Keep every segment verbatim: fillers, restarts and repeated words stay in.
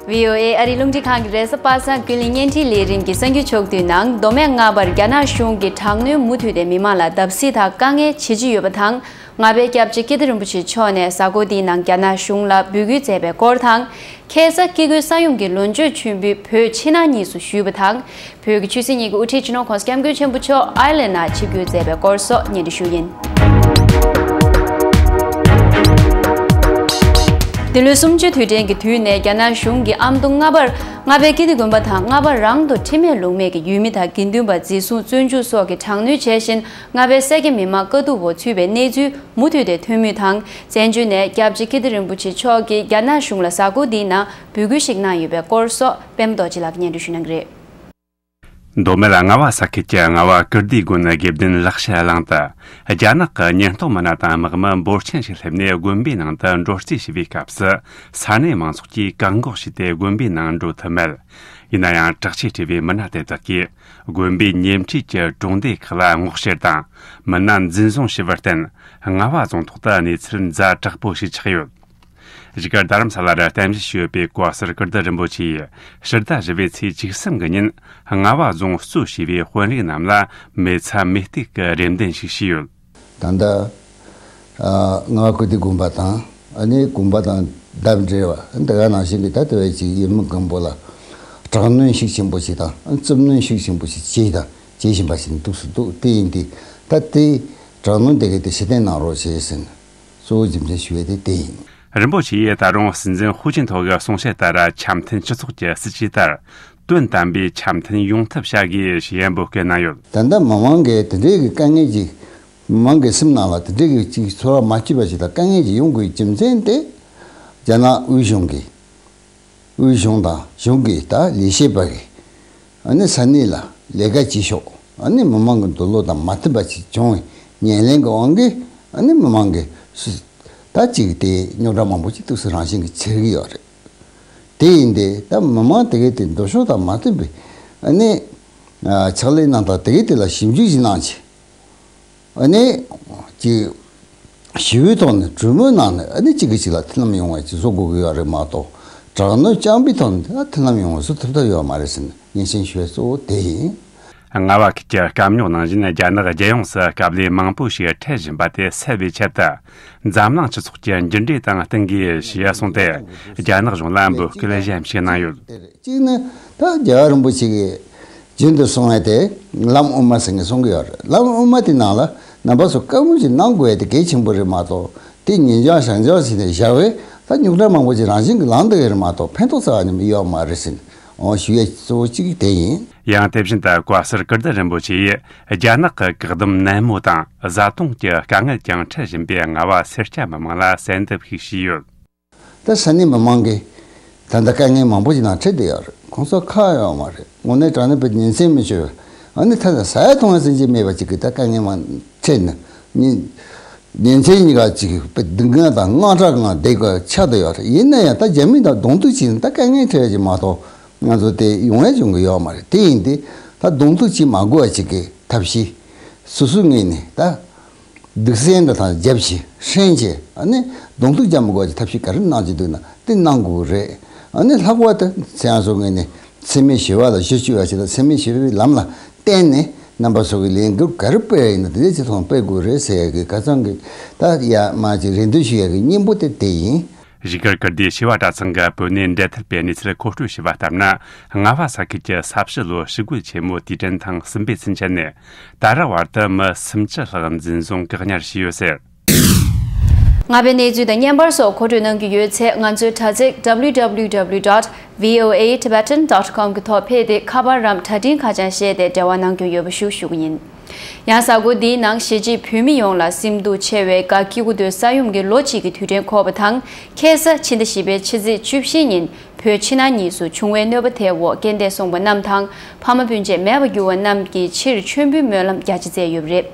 བྷི་ཨོ་ཨེ་ཨ་རིའི་རླུང་འཕྲིན་ཁང་གི་རེས་གཟའ་པ་སངས་ཀུན་གླེང་བརྙན་འཕྲིན་ལས་རིམ་གྱི་གསར་འགྱུར་ཕྱོགས་བསྡུས་ནང་མདོ་སྨད་རྔ་བར་རྒྱ་ནག་གཞུང་གིས་དྲག་གནོན་མུ་མཐུད་དེ་མི་མང་ལ་བརྡབ་གསིག་དང་དཀའ་ངལ་བྱེད་ཀྱི་ཡོད་པ་དང་། རྔ་པའི་སྐྱབས་རྗེ་ཀིརྟི་རིན་པོ་ཆེ་མཆོག་ནས་གཟའ་འཁོར་འདིའི་ནང་རྒྱ་ནག་གཞུང་ལ་འབོད་སྐུལ་མཛད་པའི་སྐོར་དང་། ཁ་སང་སྐྱེ་དགུའི་ས་ཡོམ་གྱི་ལོ་མཇུག་མཆོད་འབུལ་བོད་ཕྱི་ནང་གཉིས་སུ་ཞུས་པ་དང་། བོད་ཀྱི་ཆོས་སྲིད་གཉིས་ཀྱི་དབུ་ཁྲིད་སྤྱི་ནོར་༸གོང་ས་༸སྐྱབས་མགོན་ཆེན་པོ་མཆོག་ཨའི་ལན་ལ་ཆིབས་བསྒྱུར་མཛད་པའི་སྐོར་སོགས་སྙན་སྒྲོན་ཞུ་ཡིན། འདི་ལོའི་གསུམ་བཅུའི་དུས་དྲན་གྱི་དུས་ནས་རྒྱ་ནག་གཞུང་གིས་ཨ་མདོ་རྔ་བར་རྔ་པའི་ཀིརྟི་དགོན་པ་དང་རྔ་བ་རང་དུ་ཁྲིམས་མེད་ལུགས་མེད་ཀྱི་ཡུལ་མི་དང་དགེ་འདུན་པ་འཛིན་བཟུང་བཙོན་འཇུག་སོགས་ཀྱི་དྲག་གནོན་བྱས་ཤིང་། རྔ་པའི་སེར་སྐྱ་མི་མང་དཀའ་སྡུག་འོག་ཚུད་པའི་གནས་ཚུལ་མུ་མཐུད་དེ་ཐོན་མུས་དང་། བཙན་བྱོལ་ནས་སྐྱབས་རྗེ་ཀིརྟི་རིན་པོ་ཆེ་མཆོག་གིས་རྒྱ་ནག་གཞུང་ལ་གཟའ་འཁོར་འདིའི་ནང་འབོད་སྐུལ་ཞིག་གནང་ཡོད་པའི་སྐོར་སོགས་པད་མ་རྡོ་རྗེ་ལགས་ཀྱིས་སྙན་སྒྲོན་ཞུ་གནང་གི་རེད། མདོ་སྨད་རྔ་བ་ས་ཁུལ་གྱི་རྔ་བ་ཀིརྟིའི་དགོན་དགེ་ལྡན་ལེགས་བཤད་གླིང་དུ། རྒྱ་ནག་གི་ཉེན་རྟོག་མི་སྣ་དང་དམག་མི་འབོར་ཆེན་ཞིག་སླེབས་ནས་དགོན་པའི་ནང་དུ་འགྲོ་རྩིས་བྱས་པའི་སྐབས་སུ། ས་གནས་མང་ཚོགས་ཀྱིས་བཀག་འགོག་བྱས་ཏེ་དགོན་པའི་ནང་འགྲོ་ཐུབ་མེད། ཡིན་ན་ཡང་དྲག་ཆས་སྤྲས་པའི་མི་སྣ་དེ་དག་གིས་དགོན་པའི་ཉེ་འཁྲིས་ཀྱི་གྲོང་སྡེ་ཁག་ལ་སྔོག་བཤེར་དང་མི་སྣ་འཛིན་བཟུང་བྱས་པར་བརྟེན། རྔ་བ་རྫོང་ཐོག་ཏུ་གནས་ཚུལ་ཛ་དྲག་པོ་ཞིག་ཆགས་ཡོད། གཞིས་ཀ་རྡ་རམ་ས་ལར་རྟེན་གཞི་བྱས་ཡོད་པའི་གོ་སར་ཀིརྟི་རིན་པོ་ཆེ་ཡིས་ཕྱི་ཟླ་བཞི་པའི་ཚེས་བཅུ་གསུམ་གྱི་ཉིན་རྔ་བ་རྫོང་གཙོས་བྱས་པའི་དཔོན་རིགས་རྣམས་ལ་མི་ཚ་མི་གཏུག་གི་རེ་འདུན་ཞིག་ཞུས་ཡོད། ད་ལྟ་རྔ་བ་ཀིརྟི་དགོན་པ་དང་ཨ་ནི་དགོན་པ་དང་འདབས་འབྲེལ་བ་འདི་ག་ནང་བཞིན་གྱི་ད་དེ་བས་ཅིག་ཡུལ་མི་མགོན་པོ་ལ་དྲག་གནོན་ཤུགས་ཆེན་པོ་ཞིག་དང་རྩུབ་གནོན་ཤུགས་ཆེན་པོ་ཞིག་བྱས་དང་བྱེད་བཞིན་པ་ཞིག་འདུག་སུ་འདུག་དེ་ཡིན་དུས་ད་དེ་དྲག་གནོན་དེ་གའི་དེ་ཕྱིར་འཐེན་གནང་རོགས་བྱས་ཟིན། གཙོ་བོ་རྒྱུ་མཚན་ཞུ་བའི་དེ་དེ་ཡིན། རིན་པོ་ཆེ་ཡིས་ད་རུང་སྲིད་འཛིན་ཧུའུ་ཅིན་ཐའོ་གི་གསུང་བཤད་ལྟར་འཆམ་མཐུན་སྤྱི་ཚོགས་ཀྱི་སྲིད་ཇུས་ལྟར་དོན་དམ་པའི་འཆམ་མཐུན་ཡོང་ཐབས་བྱ་དགོས་ཞེས་འབོད་སྐུལ་གནང་ཡོད། ད་ལྟ་མི་མང་གིས་དེ་འདྲའི་གི་དཀའ་ངལ་ཅིག་མི་མང་གི་སེམས་ནང་ལ་དེ་འདྲའི་གི་ཅིག་ཚོར་བ་མ་སྐྱིད་པ་ཞིག་དང་དཀའ་ངལ་ཅིག་ཡོང་དགོས་རྒྱུ་མཚན་དེ་རྒྱ་ནག་དབུས་གཞུང་གིས། དབུས་གཞུང་དང་གཞུང་གི་ད་ལས་བྱེད་པ་གིས་ཨ་ནི་ས་གནས་ལ་ལས་ཀ་བྱེད་ཤོག་ཨ་ནི་མི་མང་གི་འདོད་བློ་དང་མ་མཐུན་པ་ཞིག་བྱུང་བའི་ཉེར་ལེན་གྱི་དབང་གིས་ཨ་ནི་མི་མང་གིས་སུ་ད་ཅིག་དེ་རྙོག་དྲ་མང་པོ་ཅིག་ཏུག་སུ་རང་བཞིན་གྱིས་འཚེར་གྱི་ཡོད་རེད། དེ་ཡིན་ཏེ་ད་མི་མང་དེ་གའི་དེ་འདོད་ཕྱོགས་དང་མ་མཐུན་པའི་ཨ་ནི་ཕྱག་ལས་གནང་སྟངས་དེ་གའི་དེ་ལ་ཞིབ་འཇུག་ཞིག་གནང་བྱས། ཨ་ནི། ཅིག་ཞི་བའི་ཐོག་ནས་གྲོས་མོལ་གནང་ནས་ཨ་ནི་གཅིག་གིས་གཅིག་ལ་མཐུན་ལམ་ཡོང་བ་ཅིག་བཟོ་དགོས་ཀྱི་ཡོད་རེད་མ་གཏོགས། དྲག་གནོན་རྐྱང་པའི་ཐོག་ནས་མཐུན་ལམ་ཡོང་བ་བཟོ་ཐུབ་ཐབས་ཡོད་མ་རེད་ཟེར་ནས་སྙན་སེང་ཞུ་བའི་གཙོ་བོ་དེ་ཡིན། རྔ་བ་ཁུལ་གྱི་སྐམ་རྙོག་ནང་བཞིན་རྒྱ་ནག་རྒྱལ་ཡོངས་སུ་དཀའ་ལས་མང་པོ་ཞིག་འཕྲད་བཞིན་པ་དེ་སེལ་བའི་ཆེད་དུ། འཛམ་གླིང་སྤྱི་ཚོགས་ཀྱི་མཇུག་འབྲས་དང་བསྟུན་དགོས་ཞེས་གསུངས་ཏེ། རྒྱ་ནག་གཞུང་ལ་འབོད་སྐུལ་གཞན་ཞིག་གནང་ཡོད། གཅིག་ནི་ད་རྒྱལ་བ་རིན་པོ་ཆེ་གིས་རྒྱུན་དུ་གསུང་བའི་དེ་ལམ་དབུ་མ་ཟེར་ནས་གསུང་གི་ཡོད་རེད། ལམ་དབུ་མ་དེ་ནང་ལ་རྣམ་པ་ཚོ་བཀའ་མོལ་ཞིག་གནང་དགོས་ཡ་དེ་གལ་ཆེན་པོ་རེད་མ་གཏོགས་དེ་ཉིན་འགྱངས་ཞག་འགྱངས་བྱས་ནས་བཞག་པས་ད་རྙོག་དྲ་མང་པོ་ཞིག་རང་བཞིན་གྱིས་ལངས་བསྡད་ཡོད་རེད་མ་གཏོགས་ཕན་ཐོགས་རྩ་བ་ནས་ཡོད་མ་རེད་ཟེར་ནས་འོ་ཞུ་ཡ་གཙོ་བོ་གཅིག་དེ་ཡིན། ཡང་དེ་བཞིན་དུ་གོ་སར་ཀིརྟི་རིན་པོ་ཆེ་ཡིས་རྒྱ་ནག་གི་བཀག་སྡོམ་ནན་མོ་དང་བཟའ་བཏུང་གི་དཀའ་ངལ་ཀྱང་འཕྲད་བཞིན་པའི་རྔ་བ་སེར་སྐྱ་མི་མང་ལ་གསལ་འདེབས་ཤིག་བྱས་ཡོད། ད་ས་གནས་མི་མང་གིས་ད་ལྟ་དཀའ་ངལ་མང་པོ་ཞིག་ནང་འཕྲད་བསྡད་ཡོད་རེད། ཁོང་ཚོ་ཁག་ཡོད་མ་རེད། དངོས་གནས་དྲང་གནས་དཔེ་ཉིན་མཚན་མི་ཆོད་པའི་ཨ་ནི་ད་ལྟ་ཟ་ཡ་འཐུང་ཡ་ཟེར་གྱི་མེད་པ་ཅིག་གིས་ད་དཀའ་ངལ་མང་འཕྲད་ནས་ཉིན་ཉིན་མཚན་གཉིས་ཀ་ཅིག་དཔེ་སྡུག་བསྔལ་དང་དངངས་སྐྲག་ངང་བསྡད་དགོས་ཆགས་བསྡད་ཡོད་རེད། ཡིན་ན་ཡང་ད་རྒྱ་མི་དང་གདོང་ཐུག་བྱས་ནས་ད་དཀའ་ངལ་འཕྲད་ཡ་ཅིག་མ་གཏོགས་ང་ཚོ་དེ་ཡོང་ཡ་ཡོང་གི་ཡོད་མ་རེད། དེ་ཡིན་དུས་ད་གདོང་ཐུག་བྱེད་མ་དགོས་པ་ཅིག་གི་ཐབས་ཤེས་སོ་སོའི་ངོས་ནས་ད། སྡུག་སྲན་འདི་དང་རྒྱབ་ཤིག་ཧྲེན་ཆེ་ཨ་ནི་གདོང་ཐུག་རྒྱབ་མི་དགོས་ཀྱི་ཐབས་ཤེས་ག་རེ་གནང་གི་འདུག་ན་དེ་གནང་དགོས་རེད། ཨ་ནི་ལྷག་པར་དུ་ཚེ་ཡང་སོ་ངོས་ནས་འཚེ་མེད་ཞི་བ་ལ་གཞི་བཅོལ་བ་ཞིག་དང་འཚེ་མེད་ཞི་བའི་ལམ་ལ་བརྟེན་ནས་རྣམ་པ་ཚོ་གི་ལས་འགུལ་ག་རེ་སྤེལ་ཡིན་ན་དེ་འདྲའི་ཅིག་ཐོག་སྤེལ་དགོས་རེད་ཟེར་ཡ་གི་ཁ་སང་གི་ད་ཡ་མ་ཅིག་རེ་འདུན་ཞུ་ཡ་གི་སྙིང་པོ་དེ་དེ་ཡིན། གཞིས་སྒར་ཀིརྟིའི་བྱེས་པ་གྲྭ་ཚང་གི་བོད་གནས་འབྲེལ་མཐུད་པས་གནས་ཚུལ་མཁོ་སྤྲོད་བྱས་པ་ལྟར་ན། རྔ་བ་ས་ཁུལ་གྱི་ས་བྱི་ལོའི་ཞི་རྒོལ་ཆེན་མོ་དུས་དྲན་ཐེངས་གསུམ་པའི་ཚུན་ཆད་ནས་ད་རག་བར་དུ་མི་སུམ་ཅུ་ལྷག་འཛིན་བཟུང་བཀག་ཉར་བྱས་ཡོད་ཟེར། རྔ་པའི་གནས་ཚུལ་དང་བརྙན་པར་སོགས་མཁོ་སྤྲོད་གནང་རྒྱུ་ཡོད་ཚེ་ང་ཚོའི་དྲ་ཚིགས་W W W dot V O A Tibetan dot com གི་ཐོག་ཕེབས་ཏེ་ཁ་པར་རམ་དྲ་འཕྲིན་ཁ་བྱང་བཤད་དེ་འབྲེལ་བ་གནང་རྒྱུ་ཡོད་པ་ཞུ་ཞུ་གི་ཡིན། ཡང་གཟའ་འཁོར་འདིའི་ནང་གཞིས་བྱེས་བོད་མི་ཡོངས་ལ་སེམས་སྡུག་ཆེ་བའི་ག་སྐྱེ་དགུ་མདོའི་ས་ཡོམ་གྱི་ལོ་གཅིག་གི་དུས་དྲན་འཁོར་བ་དང་། ཁ་སང་ཕྱི་ཟླ་བཞི་པའི་ཕྱི་ཚེས་བཅུ་བཞི་ཉིན་བོད་ཕྱི་ནང་གཉིས་སུ་བྱུང་བའི་གནོད་པ་དེའི་འོག་རྐྱེན་འདས་སོང་བ་རྣམས་དང་། ཕ་མ་སྤུན་མཆེད་མེད་པར་གྱུར་བ་རྣམས་ཀྱི་ཕྱིར་མཆོད་འབུལ་སྨོན་ལམ་རྒྱ་ཆེ་བསྩལ་ཡོད་པ་རེད།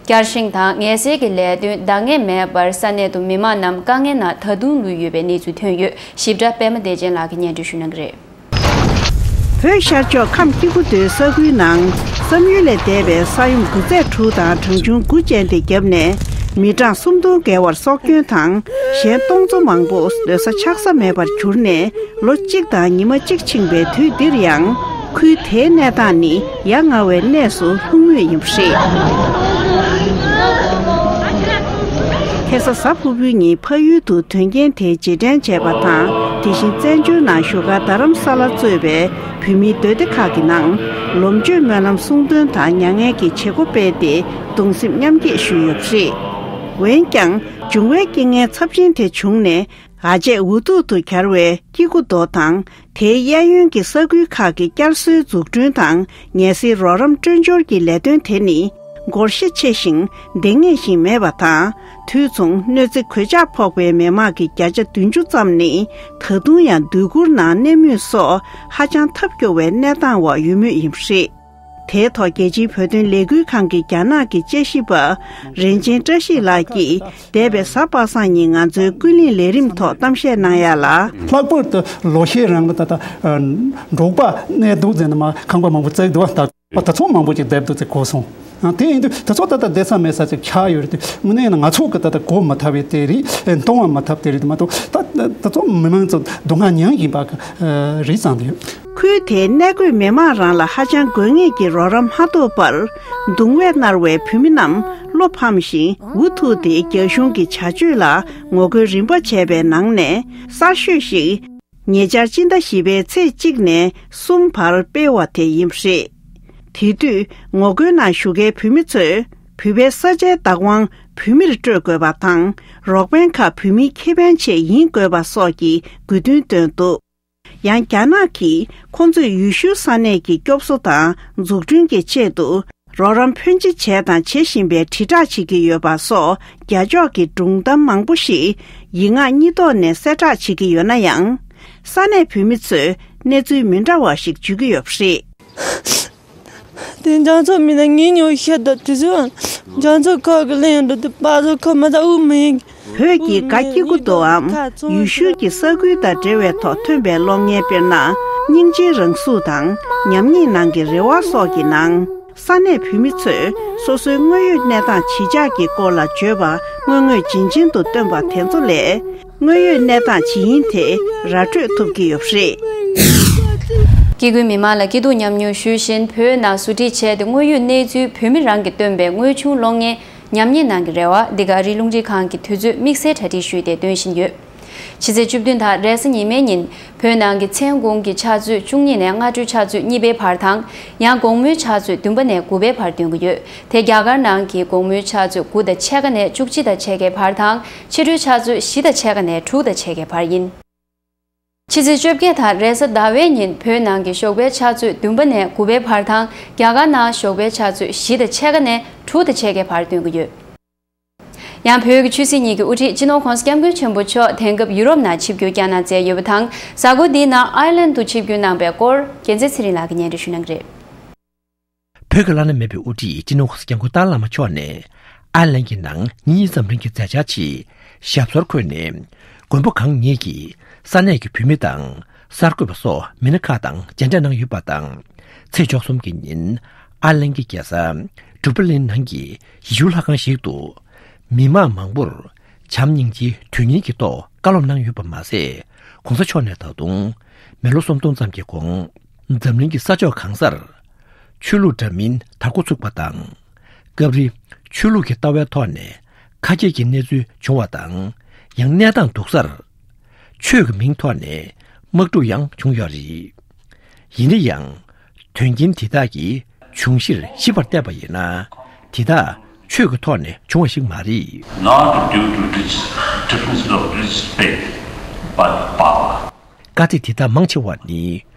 བསྐྱར་བཞེངས་དང་ངལ་སེལ་གྱི་ལས་དོན་འདང་ངེས་མེད་པར་ས་གནས་དུ་མི་མང་རྣམས་དཀའ་ངལ་ནང་ད་དུང་ལུས་ཡོད་པའི་གནས་ཚུལ་ཐོན་ཡོད། ཞིབ་ཕྲ་པད་མ་བདེ་ཆེན་ལགས་ཀྱིས་སྙན་སྒྲོན་ཞུ་གནང་གི་རེད། བོད་ཤར་ཕྱོགས་ཁམས་སྐྱེ་རྒུ་མདོའི་ས་ཁུལ་ནང་བསམ་ཡུལ་ལས་འདས་པའི་ས་ཡོམ་དགུ་ཚེག་དྲུག་དང་གྲངས་ཆུང་དགུ་ཅན་དེ་བརྒྱབ་ནས་ མི་གྲངས་སུམ་སྟོང་བརྒལ་བར་སྲོག་སྐྱོན་དང་། གཞན་སྟོང་ཚོ་མང་པོ་སྡོད་ས་ཆགས་ས་མེད་པར་གྱུར་ནས་ལོ་གཅིག་དང་ཉི་མ་གཅིག་ཕྱིན་པའི་དུས་འདིར་ཡང་། ཁུལ་དེའི་གནས་སྟངས་ནི་ཡ་ང་བའི་གནས་སུ་ལྷུང་མུས་ཡིན་པ་རེད། ཁ་སང་གཟའ་ཕུར་བུའི་ཉིན་ཕ་ཡུལ་དུ་དོན་རྐྱེན་དེའི་རྗེས་དྲན་བྱས་པ་དང་། དེ་བཞིན་བཙན་བྱོལ་ནང་བཞུགས་སྒར་རྡ་རམ་ས་ལ་གཙོས་པའི་བོད་མིའི་སྡོད་སྡེ་ཁག་གི་ནང་ལོ་མཆོད་སྨོན་ལམ་གསུང་འདོན་དང་མྱ་ངན་གྱི་བྱེད་སྒོ་སྤེལ་ཏེ་གདུང་སེམས་མཉམ་སྐྱེད་ཞུས་ཡོད་པ་རེད། འོན་ཀྱང་། འབྱུང་བའི་རྐྱེན་ངན་ཚབས་ཆེན་དེ་བྱུང་ནས། ཨ་ཅེ་འུ་ཐུག་ཏུ་གྱར་བའི་སྐྱེ་རྒུ་མདོ་དང་། དེའི་གཡས་གཡོན་གྱི་ས་ཁུལ་ཁག་གི་བསྐྱར་གསོའི་འཛུགས་སྐྲུན་དང་། ངལ་སེལ་རོགས་རམ་སྤྲོད་འབྱོར་གྱི་ལས་དོན་དེ་ནི། འགོར་གཞི་ཆེ་ཞིང་། འདང་ངེས་ཤིག་མེད་པ་དང་། དུས་མཚུངས་གནོད་འཚེ་གོད་ཆག་ཕོག་པའི་མི་མང་གི་བརྒྱ་ཆ་བདུན་ཅུ་ཙམ་ནི། ད་དུང་ཡང་སྡོད་གུར་ནང་གནས་མུས་སོགས། ཧ་ཅང་ཐབས་སྐྱོ་བའི་གནས་སྟངས་འོག་ཡོད་མུས་ཡིན་པ་རེད། དེའི་ཐོག་རྒྱལ་སྤྱིའི་བོད་དོན་ལས་འགུལ་ཁང་གི་རྒྱ་ནག་གི་དཔྱད་ཞིབ་པ། རིན་ཆེན་བཀྲ་ཤིས་ལགས་ཀྱིས། འདས་པའི་གཟའ་པ་སངས་ཉིན་ང་ཚོའི་ཀུན་གླེང་ལས་རིམ་ཐོག་གཏམ་བཤད་གནང་ཡ་ལ། ལྷག་པར་དུ་ལོ་ཤས་རིང་ལ་ད་ལྟ་འབྲོག་པ་གནས་འདུག་ཟེར་ནས་མ་ཁང་པ་མང་པོ་བརྩིགས་འདུག་བ། ད་ད་ཚོ་མང་པོ་ཅིག་བསྡད་འདུག་ཟེར་གོ་སོང་། དེ་ཡིན་དུས་ད་ཚོ་ད་ལྟ་བསྡད་ས་མེད་ས་ཅིག་ཆགས་ཡོད་རེད་དུས། དངོས་གནས་ཡིན་ན་ང་ཚོ་གི་ད་ལྟ་གོ་མ་ཐུབ་པའི་དེ་རེད། མཐོང་བ་མ་ཐུབ་དེ་རེད་དུ་མ་གཏོགས། ད་ད་ཚོ་མི་མང་ཚོ་སྡུག་བསྔལ་མྱངས་བཞིན་པ་གི་རེད་བསམ་གྱི་ཡོད། ཁུལ་དེའི་གནས་འཁོད་མི་མང་རང་ལ་ཧ་ཅང་དགོས་ངེས་ཀྱི་རོགས་རམ་མ་ཐོབ་པར། གདུང་བས་མནར་བའི་བོད་མི་རྣམས་བློ་ཕམ་ཞིང་འུ་ཐུག་སྟེ། རྒྱ་གཞུང་གི་བྱ་སྤྱོད་ལ་ངོ་རྒོལ་རིམ་པ་བྱས་པའི་ནང་ནས་གསར་ཤོས་ཤིག་ཉེ་ཆར་སྤྱི་ཟླ་བཞི་པའི་ཚེས་གཅིག་ནས་གསུམ་བར་སྤེལ་བ་དེ་ཡིན་པ་རེད། དེ་དུས་ངོ་རྒོལ་ནང་ཞུགས་མཁན་བོད་མི་ཚོས། བོད་པའི་ས་ཆའི་བདག་དབང་བོད་མིར་སྤྲོད་དགོས་པ་དང་། རོགས་ཕན་ཁག་བོད་མིའི་ཁེ་ཕན་ཆེད་ཡིན་དགོས་པ་སོགས་ཀྱི་དགོས་འདུན་བཏོན་འདུག་ཡང་རྒྱ་ནག་གིས་ཁོང་ཚོས་ཡུལ་ཤུལ་ས་གནས་ཀྱི་སྐྱོབ་གསོ་དང་འཛུགས་སྐྲུན་གྱི་ཆེད་དུ་རོགས་རམ་ཕོན་ཆེ་བྱས་དང་བྱེད་བཞིན་པའི་དྲིལ་བསྒྲགས་བྱེད་ཀྱི་ཡོད་པ་སོགས་རྒྱ་ཕྱོགས་ཀྱི་སྒྲུང་གཏམ་མང་པོ་ཞིག་ཡིག་ངག་གཉིས་ཐོག་ནས་གསལ་བསྒྲགས་བྱེད་ཀྱི་ཡོད་ན་ཡང་། ས་གནས་བོད་མི་ཚོས་གནས་ཚུལ་མི་འདྲ་བ་ཞིག་བརྗོད་ཀྱི་ཡོད་པ་རེད། དེ་རྒྱ་མཚོ་མི་ན་ངའི་ཉོ་ཤེས་ད་དེ་ཚོ་རྒྱ་མཚོ་ཁག་གི་ལེན་འགྲོ་དུ་པ་ཚོ་ཁ་མ་ད་འུ་མི་ཡིན། བོད་ཀྱི་སྒ་སྐྱེ་རྒུ་མདོའམ་ཡུལ་ཤུལ་གྱི་ས་ཁུལ་དང་འབྲེལ་བའི་ཐོག་ཐོན་པའི་གློག་བརྙན། དཔེར་ན། སྙིང་རྗེའི་རང་གཟུགས་དང་། ཉམས་ཉེས་ནང་གི་རེ་བ་སོགས་ཀྱི་ནང་། ས་གནས་བོད་མི་ཚོས་སོ་སོའི་དངོས་ཡོད་གནས་སྟངས་ཇི་ཆགས་ཀྱི་སྐོར་ལ་བརྗོད་པ་དངོས་དངོས་རྗེན་རྗེན་དུ་བཏོན་པ་དེ་ཚོ་ལས། དངོས་ཡོད་གནས་སྟངས་ཇི་ཡིན་དེ་ར་སྤྲོད་ཐུབ་ཀྱི་ཡོད་པ་རེད། སྐྱེ་རྒུའི་མི་མང་ལ་སྐྱིད་སྡུག་མཉམ་མྱོང་ཞུ་བཞིན། བོད་ནང་བཟོ་ཁྲིད་བྱས་ཏེ། དངོས་ཡོད་གནས་ཚུལ་བོད་མི་རང་གིས་བཏོན་པའི་དངོས་བྱུང་གློག་བརྙན། ཉམས་ཉེས་ནང་གི་རེ་བ། འདི་ག་རི་རླུང་འཕྲིན་ཁང་གིས་དུས་ཚོད་དམིགས་བསལ་གྲ་སྒྲིག་ཞུས་ཏེ་སྟོན་བཞིན་ཡོད། ཕྱི་ཚེས་བཅུ་བདུན་དང་རེས་གཟའ་ཉི་མའི་ཉིན། བོད་ནང་གི་མཚན་གུང་གི་ཕྱག་ཚོད་བཅུ་གཉིས་ནས་སྔ་དྲོའི་ཕྱག་ཚོད་གཉིས་པའི་བར་དང་། ཡང་དགོང་མོའི་ཕྱག་ཚོད་བདུན་པ་ནས་དགུ་པའི་བར་སྟོན་གྱི་ཡོད། དེ་རྒྱ་གར་ནང་གི་དགོང་མོའི་ཕྱག་ཚོད་དགུ་དང་ཕྱེད་ཀ་ནས་བཅུ་གཅིག་དང་ཕྱེད་ཀའི་བར་དང་། ཕྱི་དྲོའི་ཕྱག་ཚོད་བཞི་དང་ཕྱེད་ཀ་ནས་དྲུག་དང་ཕྱེད་ཀའི་བར་ཡིན། ཕྱི་ཚེས་བཅོ་བརྒྱད་དང་རེས་གཟའ་ཟླ་བའི་ཉིན། བོད་ནང་གི་ཞོགས་པའི་ཕྱག་ཚོད་བདུན་པ་ནས་དགུ་པའི་བར་དང་། རྒྱ་གར་ནང་ཞོགས་པའི་ཕྱག་ཚོད་བཞི་དང་ཕྱེད་ཀ་ནས་དྲུག་དང་ཕྱེད་ཀའི་བར་སྟོན་གྱི་ཡོད། ཡང་བོད་ཀྱི་ཆོས་སྲིད་གཉིས་ཀྱི་དབུ་ཁྲིད་སྤྱི་ནོར་༸གོང་ས་༸སྐྱབས་མགོན་ཆེན་པོ་མཆོག་དེང་སྐབས་ཡུ་རོབ་ནང་ཆིབས་བསྒྱུར་བསྐྱངས་གནང་མཛད་ཡོད་པ་དང་། གཟའ་འཁོར་འདིའི་ནང་ཨའི་ལན་དུ་ཆིབས་བསྒྱུར་གནང་པའི་སྐོར། རྒྱལ་མཚན་ཚེ་རིང་ལགས་ཀྱིས་སྙན་སྒྲོན་ཞུ་གནང་གི་རེད། བོད་ཀྱི་བླ་ན་མེད་པའི་དབུ་ཁྲིད་སྤྱི་ནོར་༸གོང་ས་༸སྐྱབས་མགོན་ཏཱ་ལའི་བླ་མ་མཆོག་ནས། ཨའི་ལན་གྱི་ནང་ཉིན་གཉིས་ཙམ་རིང་གི་མཛད་འཆར་ཆེད། ཞབས་སོར་འཁོད་ནས། མགོན་པོ་གང་ཉིད་ཀྱིས་ས་གནས་ཀྱི་བོད་མི་དང་། གསར་འགོད་པ་སོགས་མི་སྣ་ཁག་དང་མཇལ་འཕྲད་གནང་ཡོད་པ་དང་། ཚེས་བཅུ་གསུམ་གྱི་ཉིན། ཨའི་ལན་གྱི་རྒྱལ་ས་ཌུབ་ལིན་ནང་གི་ཡེ་ཤུ་ལྷ་ཁང་ཞིག་ཏུ། མི་མང་མང་པོར་བྱམས་སྙིང་རྗེའི་དོན་སྙིང་གི་ཐོག་བཀའ་སློབ་གནང་ཡོད་པ་མ་ཟད། ༸གོང་ས་མཆོག་ནས་ད་དུང་། མི་ལོ་སུམ་སྟོང་ཙམ་གྱི་གོང་། འཛམ་གླིང་གི་ས་ཕྱོགས་གང་སར། ཆོས་ལུགས་འདྲ་མིན་དར་འགོ་ཚུགས་པ་དང་། སྐབས་རེ་ཆོས་ལུགས་ཀྱི་ལྟ་བའི་ཐོག་ནས་ཁ་གྱེས་ཀྱི་གནས་ཚུལ་བྱུང་བ་དང་། ཡང་གནས་སྟངས་སྡུག་སར་ཆོས་ཀྱི་མིང་ཐོག་ནས་དམག་འཁྲུག་ཡང་བྱུང་ཡོད་རེད། ཡིན་ན་ཡང་། དོན་རྐྱེན་དེ་དག་གི་འབྱུང་གཞིར་ཞིབ་པར་བལྟས་པ་ཡིན་ན། དེ་དག་ཆོས་ཀྱི་ཐོག་ནས་བྱུང་བ་ཞིག་མ་རེད། Not due to dis- differences of religious faith, but power. དཀའ་ཚེགས་དེ་དག་མང་ཆེ་བ་ནི།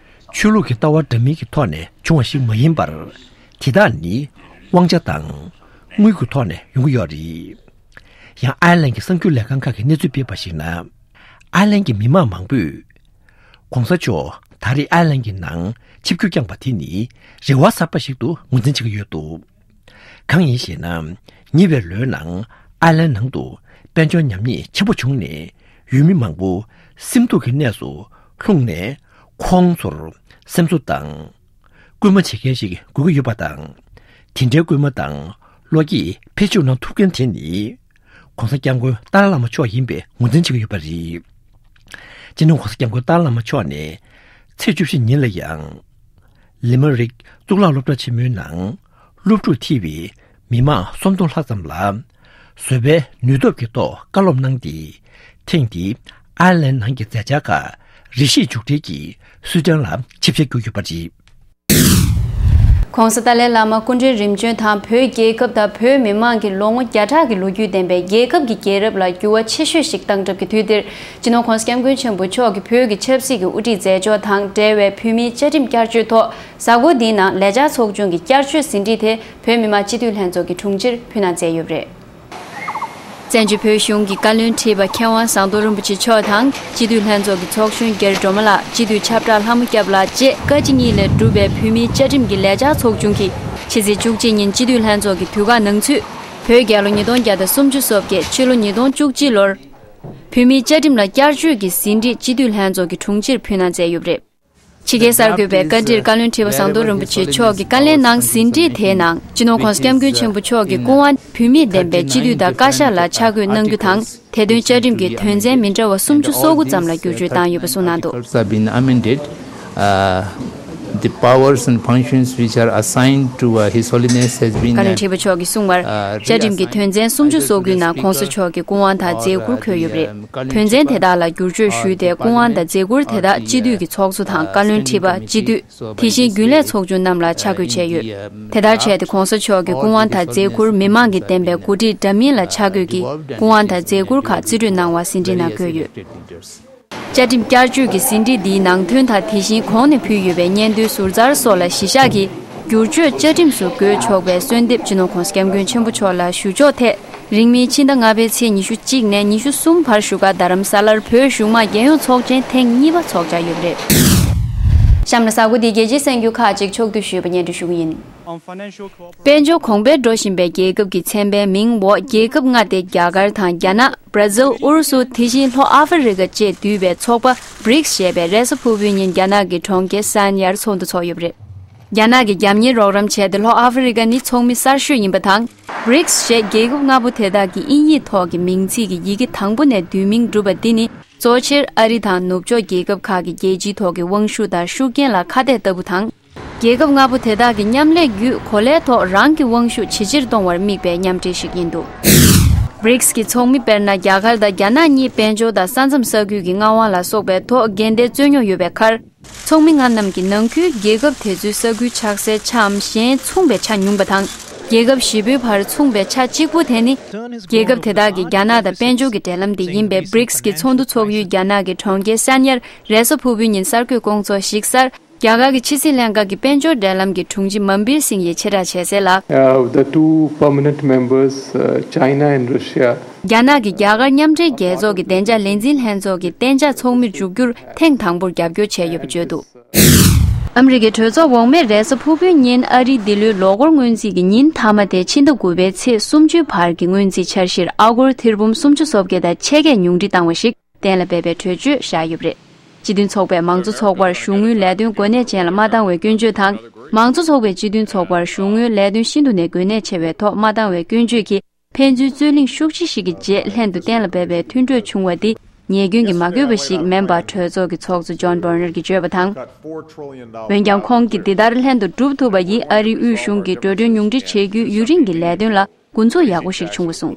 ཆོས་ལུགས་ཀྱི་ལྟ་བ་འདྲ་མིན་གྱི་ཐོག་ནས་བྱུང་བ་ཞིག་མ་ཡིན་པར། དེ་དག་ནི་དབང་ཆ་དང་དངུལ་གྱི་ཐོག་ནས་ཡོང་གི་ཡོད་རེད། ཡང་ཨའི་ལན་གྱི་གསར་འགྱུར་ལས་ཁང་ཁག་གིས་གནས་ཚུལ་སྤེལ་བར་གཞིགས་ན། ཨའི་ལན་གྱི་མི་མང་མང་པོས། ༸གོང་ས་མཆོག་ད་རེས་ཨའི་ལན་གྱི་ནང་ཆིབས་བསྒྱུར་བསྐྱངས་པ་དེ་ནི་རེ་བ་གསར་པ་ཞིག་ཏུ་ངོས་འཛིན་བྱེད་ཀྱི་ཡོད་འདུག་གང་ཡིན་ཞེ་ན། ཉེ་བའི་ལོའི་ནང་ཨའི་ལན་ནང་དུ་དཔལ་འབྱོར་ཉམས་ཉེས་ཆེན་པོ་བྱུང་ནས། ཡུལ་མི་མང་པོ་སེམས་སྡུག་གི་གནས་སུ་ལྷུང་ནས། ཁོང་ཚོར་སེམས་གསོ་དང་། སྐུལ་མ་བྱེད་མཁན་ཞིག་དགོས་ཀྱི་ཡོད་པ་དང་། དེ་འདྲའི་སྐུལ་མ་དང་བློ་སྐྱེད་ཕལ་ཆེར་གནང་ཐུབ་མཁན་དེ་ནི། ༸གོང་ས་༸སྐྱབས་མགོན་ཏཱ་ལའི་བླ་མ་མཆོག་ཡིན་པའི་ངོས་འཛིན་བྱེད་ཀྱི་ཡོད་པ་རེད། སྤྱི་ནོར་༸གོང་ས་༸སྐྱབས་མགོན་ཏཱ་ལའི་བླ་མ་མཆོག་ནས་ཚེས་བཅུ་བཞི་ཉིན་ལ་ཡང་། ལི་མ་རིག་གཙུག་ལག་སློབ་གྲྭ་ཆེན་མོའི་ནང་སློབ་ཕྲུག་ཐེ་བའི་མི་མང་སུམ་སྟོང་ལྷག་ཙམ་ལ་བཟོད་པའི་ནུས་སྟོབས་ཀྱི་ཐོག་བཀའ་སློབ་གནང་སྟེ། ཐེངས་འདིའི་ཨའེར་ལན་ནང་གི་མཛད་འཆར་ཁག་རེ་ཞིག་མཇུག་སྒྲིལ་གྱིས་སུའེ་ཏན་ལ་ཆིབས་ཞལ་བསྒྱུར་ཡོད་པ་རེད། ༸གོང་ས་ཏཱ་ལའི་བླ་མ་སྐུ་ཕྲེང་རིམ་བྱོན་དང་བོད་རྒྱལ་ཁབ་དང་བོད་མི་མང་གི་ལོ་ངོ་བརྒྱ་ཕྲག་གི་ལོ་རྒྱུས་ལྡན་པའི་རྒྱལ་ཁབ་ཀྱི་རྒྱལ་རབས་ལ་འགྱུར་བ་ཆེ་ཤོས་ཤིག་བཏང་གྲབས་ཀྱི་དུས་འདིར། སྤྱི་ནོར་༸གོང་ས་༸སྐྱབས་མགོན་ཆེན་པོ་མཆོག་གིས་བོད་ཀྱི་ཆབ་སྲིད་ཀྱི་དབུ་ཁྲིད་མཛད་ཕྱོགས་དང་འབྲེལ་བའི་བོད་མིའི་བཅའ་ཁྲིམས་བསྐྱར་བཅོས་ཐོག་གཟའ་འཁོར་འདིའི་ནང་ལས་འཆར་ཚོགས་ཆུང་གི་བསྐྱར་བཅོས་ཟིན་བྲིས་དེ་བོད་མི་མང་སྤྱི་འཐུས་ལྷན་ཚོགས་ཀྱི་དྲུང་ཆེར་ཕུལ་གནང་མཛད་ཡོད་པ་རེད། བཙན་བྱོལ་བོད་གཞུང་གི་བཀའ་བློན་ཁྲི་པ་མཁས་དབང་ཟམ་གདོང་རིན་པོ་ཆེ་མཆོག་དང་སྤྱི་འཐུས་ལྷན་ཚོགས་ཀྱི་ཚོགས་གཞོན་རྒྱ་རི་སྒྲོལ་མ་ལགས། སྤྱི་འཐུས་ཆབ་བྲག་ལྷ་མོ་སྐྱབས་ལགས་བཅས་བཀའ་སྤྱི་གཉིས་ལས་གྲུབ་པའི་བོད་མིའི་བཅའ་ཁྲིམས་ཀྱི་ལས་འཆར་ཚོགས་ཆུང་གིས་ཕྱི་ཚེས་བཅུ་གཅིག་ཉིན་སྤྱི་འཐུས་ལྷན་ཚོགས་ཀྱི་དུས་བཀག་ནང་ཚུད། བོད་རྒྱལ་ལོ་ཉིས་སྟོང་བརྒྱ་དང་སུམ་ཅུ་སོ་བརྒྱད། ཕྱི་ལོ་ཉིས་སྟོང་བཅུ་གཅིག་ལོར་བོད་མིའི་བཅའ་ཁྲིམས་ལ་བསྐྱར་བཅོས་ཀྱི་ཟིན་བྲིས་སྤྱི་འཐུས་ལྷན་ཚོགས་ཀྱི་དྲུང་ཆེར་ཕུལ་གནང་མཛད་ཡོད་པ་རེད། ཕྱི་རྒྱལ་གསར་འགོད་པས་བཀའ་འདྲིར་བཀའ་བློན་ཁྲི་པ་ཟམ་གདོང་རིན་པོ་ཆེ་མཆོག་གི་བཀའ་ལན་ནང་ཟིན་བྲིས་དེའི་ནང་སྤྱི་ནོར་༸གོང་ས་༸སྐྱབས་མགོན་ཆེན་པོ་མཆོག་གི་སྐུ་དབང་བོད་མིས་འདེམས་པའི་སྤྱི་འཐུས་དང་བཀའ་ཤག་ལ་ཆ་བགོས་གནང་རྒྱུ་དང་། དེ་དོན་བཅའ་ཁྲིམས་ཀྱི་དོན་ཚན་མི་འདྲ་བ་སུམ་ཅུ་སོ་དགུ་ཙམ་ལ་བསྒྱུར་བཅོས་བཏང་ཡོད་པ་གསུངས་གནང་འདུག Have been amended. Uh, the powers and functions which are assigned to, uh, His Holiness has been, བཀའ་བློན་ཁྲི་པ་མཆོག་གིས་གསུངས་པར། བཅའ་ཁྲིམས་ཀྱི་དོན་ཚན་སུམ་ཅུ་སོ་དགུའི་ནང་༸གོང་ས་མཆོག་གི་སྐུ་དབང་དང་མཛད་ཁུར་འཁོད་ཡོད་པ་རེད། དོན་ཚན་དེ་དག་ལ་བསྒྱུར་བཅོས་ཞུས་ཏེ་སྐུ་དབང་དང་མཛད་ཁུར་དེ་དག་སྤྱི་འཐུས་ཀྱི་ཚོགས་གཙོ་དང་བཀའ་བློན་ཁྲི་པ། སྤྱི་འཐུས། དེ་བཞིན་རྒྱུན་ལས་ཚོགས་ཆུང་རྣམས་ལ་ཆ་བགོས་བྱས་ཡོད། དེ་ལྟར་བྱས་ཏེ་༸གོང་ས་མཆོག་གི་སྐུ་དབང་དང་མཛད་ཁུར་མི་མང་གིས་འདེམས་པའི་འགོ་ཁྲིད་འདྲ་མིན་ལ་ཆ་བགོས་ཀྱིས་སྐུ་དབང་དང་མཛད་ཁུར་ཁག་རྩིས་སྤྲོད་གནང་བ་ཟིན་བྲིས་ནང་འཁོད་ཡོད། བཅའ་ཁྲིམས་བསྐྱར་བཅོས་ཀྱི་ཟིན་བྲིས་འདིའི་ནང་དོན་དང་དེ་བཞིན་གོང་ནས་ཕུལ་ཡོད་པའི་སྙན་ཐོའི་ཟུར་འཛར་སོགས་ལ་གཞི་བཞག་གིས་བསྒྱུར་བཅོས་བཅའ་ཁྲིམས་སུ་འགོད་ཆོག་པའི་གསོལ་འདེབས་སྤྱི་ནོར་༸གོང་ས་༸སྐྱབས་མགོན་ཆེན་པོ་མཆོག་ལ་ཞུ་ཕྱོགས་ཐད། རིང་མིན་ཕྱི་ཟླ་ལྔ་པའི་ཚེས་ཉི་ཤུ་གཅིག་ནས་ཉི་ཤུ་གསུམ་བར་བཞུགས་སྒར་རྡ་རམ་ས་ལར་བོད་གཞུང་མང་རྒྱལ་ཡོངས་ཚོགས་ཆེན་ཐེངས་གཉིས་པ་འཚོགས་འཆར་ཡོད་པ་རེད། གཤམ་ལ་གཟའ་འཁོར་འདིའི་རྒྱལ་སྤྱིའི་གསར་འགྱུར་ཁག་ཅིག་ཕྱོགས་བསྡུས་ཞུས་པ་སྙན་སྒྲོན་ཞུ་གི་ཡིན། དཔལ་འབྱོར་གོང་འཕེལ་འགྲོ་བཞིན་པའི་རྒྱལ་ཁབ་ཀྱི་ཚན་པའི་མིང་འོག་རྒྱལ་ཁབ་ལྔ་སྟེ་རྒྱ་གར་དང་རྒྱ་ནག་པྲ་ཛིལ། ཨུ་རུ་སུ། དེ་བཞིན་ལྷོ་ཨ་ཧྥེ་རི་ཀ་བཅས་འདུས་པའི་ཚོགས་པ་བྷི་རིགས་ཞེས་པས་རེས་གཟའ་ཕུར་བུའི་ཉིན་རྒྱ་ནག་གི་གྲོང་ཁྱེར་སན་ཡར་ཚོགས་འདུ་འཚོགས་ཡོད་པ་རེད། རྒྱ་ནག་གིས་རྒྱབ་གཉེར་རོགས་རམ་བྱས་ཏེ་ལྷོ་ཨ་ཧྥེ་རི་ཀ་ནི་ཚོགས་མི་གསར་ཤོས་ཡིན་པ་དང་། བྷི་རིགས་ཞེས་རྒྱལ་ཁབ་ལྔ་པོ་དེ་དག་གི་དབྱིན་ཡིག་ཐོག་གི་མིང་ཚིག་གི་ཡི་གེ་དང་པོ་ནས་བསྡུས་མིང་གྲུབ་པ་འདི་ནི་གཙོ་ཆེར་ཨ་རི་དང་ནུབ་ཕྱོགས་རྒྱལ་ཁབ་ཁག་གི་རྒྱལ་སྤྱིའི་ཐོག་གི་དབང་ཤུགས་དང་ཤུགས་རྐྱེན་ལ་ཁ་གཏད་ལྟ་བུ་དང་། རྒྱལ་ཁབ་ལྔ་པོ་དེ་དག་གི་མཉམ་ལས་བརྒྱུད་གོ་ལའི་ཐོག་རང་གི་དབང་ཤུགས་ཇེ་ཆེར་གཏོང་བར་དམིགས་པའི་མཉམ་འབྲེལ་ཞིག་ཡིན་འདུག་བྷི་རིགས་ཀྱི་ཚོགས་མི་དཔེར་ན་རྒྱ་གར་དང་རྒྱ་ནག་གཉིས་དཔལ་འབྱོར་དང་ས་མཚམས་ས་ཁུལ་གྱི་མངའ་དབང་ལ་སོགས་པའི་ཐོག་འགལ་ཟླའི་རྩོད་རྙོག་ཡོད་པའི་ཁར། ཚོགས་མི་ལྔ་རྣམས་ཀྱི་ནང་ཁུལ་རྒྱལ་ཁབ་དེ་ཚོའི་ས་ཁུལ་ཆགས་སའི་ཆའམ་གཞན་མཚུངས་པའི་ཆ་ཉུང་པ་དང་། རྒྱལ་ཁབ་བཞི་པོའི་བར་མཚུངས་པའི་ཆ་གཅིག་པུ་དེ་ནི། རྒྱལ་ཁབ་དེ་དག་གི་རྒྱ་ནག་དང་དཔལ་འབྱོར་གྱི་འབྲེལ་ལམ་དེ་ཡིན་པའི་བྷི་རིགས་ཀྱི་ཚོགས་འདུ་འཚོགས་ཡུལ་རྒྱ་ནག་གི་གྲོང་ཁྱེར་སན་ཡར་རེས་གཟའ་ཕུར་བུའི་ཉིན་གསར་འགོད་སྐོང་ཚོགས་ཤིག་གསར། རྒྱ་གར་གྱི་ཕྱི་སྲིད་ལྷན་ཁང་གི་དཔལ་འབྱོར་འབྲེལ་ལམ་གྱི་དྲུང་ཆེ་མམ་བིར་སིང་ཡིས་ཆེད་བསྒྲགས་བྱས་གསལ་ལ། Uh, the two permanent members, uh, China and Russia. རྒྱ་ནག་གིས་རྒྱ་གར་མཉམ་འབྲེལ་རྒྱལ་ཚོགས་ཀྱི་བདེ་འཇགས་ལས་འཛིན་ལྷན་ཚོགས་ཀྱི་གཏན་འཇགས་ཚོགས་མི་བཅུ་བསྒྱུར་ཐེངས་དང་པོར་རྒྱབ་སྐྱོར་བྱས་ཡོད་པ་བརྗོད་འདུག་ཨ་མི་རི་ཀའི་གྲོས་ཚོགས་འོག་མས་རེས་གཟའ་ཕུར་བུའི་ཉིན་ཨ་རིའི་འདི་ལོའི་ལོ་འཁོར་སྔོན་རྩིས་ཀྱི་ཉིན་མཐའ་མ་དེ་ཕྱི་ཟླ་དགུ་པའི་ཚེས་སུམ་ཅུའི་བར་གྱི་སྔོན་རྩིས་འཆར་གཞིར་ཨ་སྒོར་ཐེར་འབུམ་སུམ་ཅུ་སོ་བརྒྱད་དང་ཕྱེད་ཀས་ཉུང་འཕྲི་བཏང་བ་ཞིག་གཏན་ལ་འབེབས་པའི་གྲོས་ཆོད་བཞག་ཡོད་པ་རེད། སྤྱི་མཐུན་ཚོགས་པས་མང་གཙོ་ཚོགས་པར་གཞུང་དངུལ་ལས་དོན་གོ་གནས་ཅན་ལ་མ་བཏང་བའི་སྐྱོན་བརྗོད་དང་། མང་གཙོ་ཚོགས་པས་སྤྱི་མཐུན་ཚོགས་པར་གཞུང་དངུལ་ལས་དོན་ཤིན་ཏུ་ནས་དགོས་གནད་ཆེ་བའི་ཐོག་མ་བཏང་བའི་སྐྱོན་བརྗོད་ཀྱིས། ཕན་ཚུན་རྩོད་གླེང་ཤུགས་ཆེ་ཞིག་གི་རྗེས་ལྷན་དུ་གཏན་ལ་འབེབས་པའི་མཐུན་གྲོས་བྱུང་བ་འདི་ཉེས་སྐྱོན་གྱིས་མ་གོས་པ་ཞིག་མིན་པར་གྲོས་ཚོགས་ཀྱི་ཚོགས་གཙོ་ཇོན་བོར་ནར་གྱིས་བརྗོད་པ་དང་། འོན་ཀྱང་ཁོང་གིས་འདི་ལྟར་ལྷན་དུ་གྲུབ་ཐུབ་པ་ཡིས་ཨ་རིའི་དབུས་གཞུང་གི་འགྲོ་གྲོན་ཉུང་འཕྲི་བྱེད་རྒྱུའི་ཡུན་རིང་གི་ལས་དོན་ལ་འགོ་འཛུགས་ཡག་པོ་ཞིག་བྱུང་བ་གསུངས།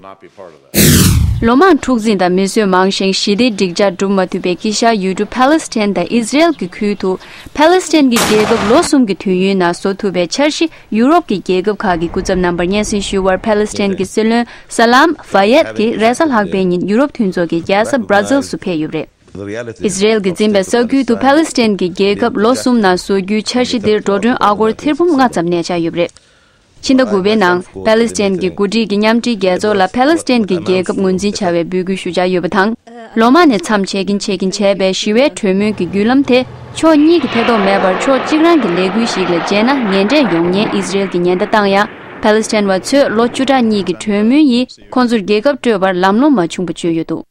ལོ་མང་འཁྲུག་འཛིང་དང་མི་གསོད་མང་ཞིང་ཞི་བདེའི་འགྲིག་འཇགས་སྒྲུབ་མ་ཐུབ་པའི་དཀྱིལ་ཤར་ཡུལ་གྲུ་ཕཱ་ལེ་སི་ཐན་དང་ཨིས་ར་ཨེལ་གྱི་ཁུལ་དུ་ཕཱ་ལེ་སི་ཐན་གྱི་རྒྱལ་ཁབ་ལོ་གསུམ་གྱི་དུས་ཡུན་ནང་བཟོ་ཐུབ་པའི་འཆར་གཞི་ཡུ་རོབ་ཀྱི་རྒྱལ་ཁབ་ཁག་གི་སྐུ་ཚབ་རྣམ་པར་སྙན་སེང་ཞུ་བར་ཕཱ་ལེ་སི་ཐན་གྱི་སྲིད་བློན་ས་ལམ་ཧྥ་ཡད་ཀྱིས་རེས་གཟའ་ལྷག་པའི་ཉིན་ཡུ་རོབ་མཐུན་ཚོགས་ཀྱི་རྒྱལ་ས་Brussels སུ་ཕེབས་ཡོད་པ་རེད། ཨིས་ར་ཨེལ་གྱིས་འཛིན་པའི་ས་ཁུལ་དུ་ཕཱ་ལེ་སི་ཐན་གྱི་རྒྱལ་ཁབ་ལོ་གསུམ་ནང་བཟོ་རྒྱུའི་འཆར་གཞི་འདིར་འགྲོ་གྲོན་ཨ་སྒོར་ཐེར་འབུམ་ལྔ་ཙམ་གནས་འཆར་ཡོད་པ་རེད། ཕྱི་ཟླ་དགུ་པའི་ནང་ཕཱ་ལེ་སི་ཐན་གྱི་འགོ་ཁྲིད་ཀྱི་མཉམ་འབྲེལ་རྒྱལ་ཚོགས་ལ་ཕཱ་ལེ་སི་ཐན་གྱི་རྒྱལ་ཁབ་ངོས་འཛིན་བྱ་བའི་འབོད་སྐུལ་ཞུ་འཆར་ཡོད་པ་དང་། ལོ་མང་ནས་མཚམས་ཆད་ཀྱིན་ཆད་ཀྱིན་བྱས་པའི་ཞི་བའི་གྲོས་མོལ་གྱི་བརྒྱུད་ལམ་དེ་ཕྱོགས་གཉིས་ཀྱི་ཐེ་གཏོགས་མེད་པར་ཕྱོགས་གཅིག་རང་གི་ལས་འགུལ་ཞིག་ལ་བརྗེས་ན་ངན་འབྲས་ཡོང་ཉེན་ཨིས་ར་ཨེལ་གྱིས་ཉེན་བརྡ་བཏང་ཡང་། ཕཱ་ལེ་སི་ཐན་བ་ཚོས་ལོ་བཅུ་ཕྲག་གཉིས་ཀྱི་གྲོས་མོལ་ཡིས་ཁོང་ཚོར་རྒྱལ་ཁབ་སྤྲོད་པར་ལམ་ལྷོང་མ་བྱུང་བ་བརྗོད་ཡོད་འདུག་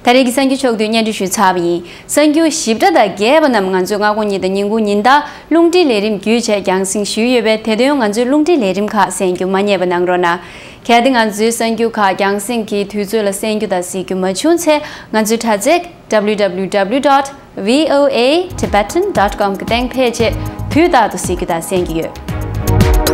ད་རེས་ཀྱི་གསར་འགྱུར་ཕྱོགས་བསྡུས་སྙན་སྒྲོན་ཞུས་ཚར་བ་ཡིན། གསར་འགྱུར་ཞིབ་ཕྲ་དང་རྒྱས་པ་རྣམས་ང་ཚོའི་སྔ་དགོང་ཉིན་དང་ཉིན་གུང་ཉིན་ལྟར་རླུང་འཕྲིན་ལས་རིམ་བརྒྱུད་བྱས་རྒྱང་སྲིང་ཞུས་ཡོད་པས། དེ་དོན་ང་ཚོའི་རླུང་འཕྲིན་ལས་རིམ་ཁག་གསན་རྒྱུ་མ་བསྙེལ་བ་གནང་རོགས་གནང་། གལ་ཏེ་ང་ཚོའི་གསར་འགྱུར་ཁག་རྒྱང་སྲིང་གི་དུས་ཚོད་ལ་གསན་རྒྱུ་དང་གཟིགས་རྒྱུ་མ་བྱུང་ཚེ། ང་ཚོའི་དྲ་ཚིགས་W W W dot V O A Tibetan dot com གི་སྟེང་ཕེབས་རྗེས་དུས་རྟག་ཏུ་གཟིགས་རྒྱུ་དང་གསན་རྒྱུ་ཡོད།